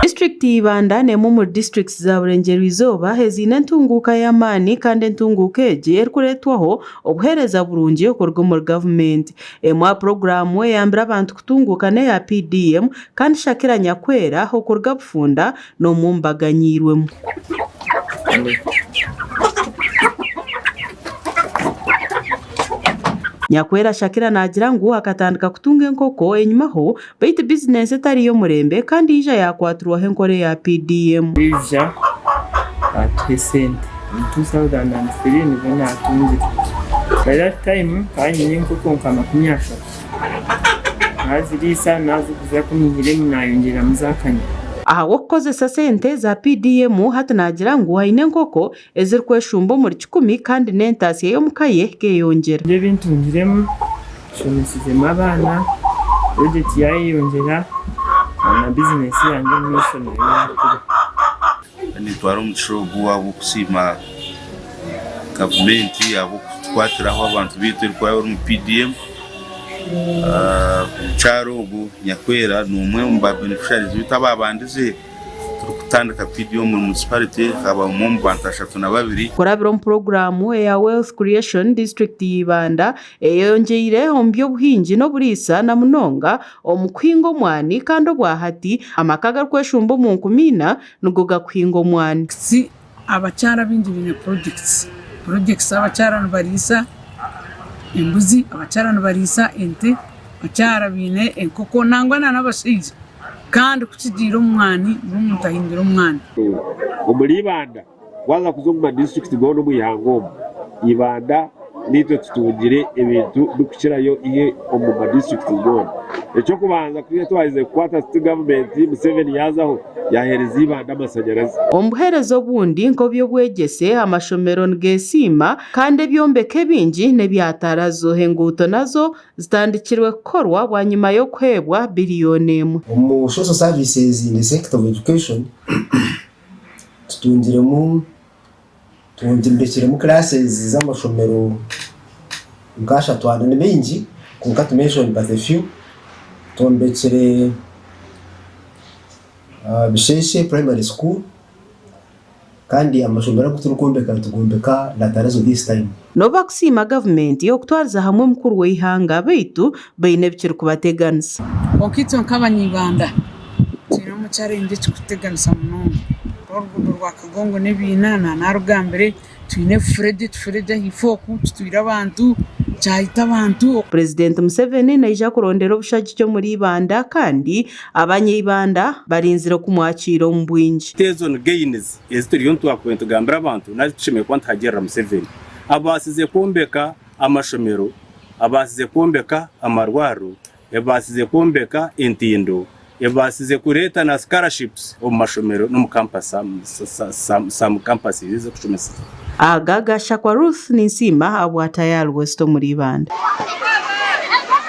Disiturikiti ya Ibanda n'emwe omuri disiturikiti za Burengyerwa-izooba eziine entunguuka y'amaani kandi entunguuka egi erikureetwaho obuheereza burungi okuruga omuri gavumenti. Emwe aha puroguraamu eyambire abantu kutunguuka n'eya PDM kandi Shakira Nyakwera okuruga Bufunda n'omwe omu baganyiirwemu. Nyakwera Shakira naagira ngu akatandika kutunga enkoko enyimaho beitu bizinensi etari y'omurembe kandi yaija yaakwatirwaho enkora eya PDM. Yaija atuha esente omu 2003 nibwo naatungire. By that time nkaba nyine enkoko nka 30. Naaziriisa naaziguza ku nyihiremu naayongyeramu zaakanya. Ahabw'okukozesa sente za PDM hati naagira ngu aine enkoko ezirikweshumba omuri kikumi kandi n'entaasya y'omuka ye ekeyongyera. Ebyo ebi ntungiremu nshomesizemu abaana, bajeti yaayeyongyera na bizinesi yangye omu maisho nayo yaakura. Nintwara omugisha ogu ahabw'okusiima gavumenti ahabw'okutukwatiraho abantu baitu erikuba eri omu PDM. Omukyara ogu Nyakwera n'omwe omu ba beneficiaries baitu abaabandize turikutandika PDM omuri municipality akaba omwe omu bantu 32. Kurabira omu puroguraamu eya Wealth Creation, disiturikiti ya Ibanda eyeyongyeire omu by'obuhingi n'oburiisa na munonga omu kuhinga omwani kandi obwahati amaka agarikweshumba omu nkumiina nigo gakuhinga omwani. Abakyara abaingi baine projects, projects abakyara nibariisa embuzi, abakyara nibariisa ente, abakyara baine enkoko nangwa na n'abashaija kandi ku kigiire omu mwani buri omuntu ahindura omwani. Omuri Ibanda waaza kuza omu ma disiturikiti goona omu ihanga omu, Ibanda naitwe tutungire ebintu bikukirayo ihe omu ma disiturikiti goona. Eky'okubanza ku twaherize kukwata tuti gavumenti Museveni yaazaho yaaheereza Ibanda amasanyarazi. Omu buheereza obundi nk'oby'obwegyese, amashomero nigeesiima kandi ebyombeko ebingi n'ebya tarazo. Enguuto nazo zitandikirwe kukorwa bwanyima y'okuheebwa biriyoni emwe. Omu social services in the sector of education tutungiremu Twombekiremu classes z'amashomero nk'ashatu ana ni maingi kwonka to mention but a few twombekire Bisheshe primary school kandi amashomero agu turikwombeka nitugombeka Natarazo this time. N'obu bakusiima gavumenti okutwariza hamwe mukuru w'eihanga beitu baine ebikirikubateganisa. Kwonka itwe nk'Abanyibanda twine omu challenge ekirikututeganisa munonga. Oruguudo rwa Kagongo n'ebiina naanarugambire, twine ebifuregye, ekifuregye ahaifo oku kitwire abantu, kyaita abantu. Purezidenti Museveni naija kurondera obushagiki omuri Ibanda kandi Abanyaibanda barinzire kumwakiira omu bwingi. Ezo ni gains ezi turiyo nitwakubaire nitugambira abantu nari tushemereire kuba nituhagirira Museveni. Abaasize kwombeka amashomero, abaasize kwombeka amarwariro, ebaasize kwombeka entindo, ebaasize kureeta na scholarships omu mashomero n'omu campus some campuses ez'okushomeseza. Aga gashakwa Ruth Ninsiima ahabwa Tayari West omuri Ibanda.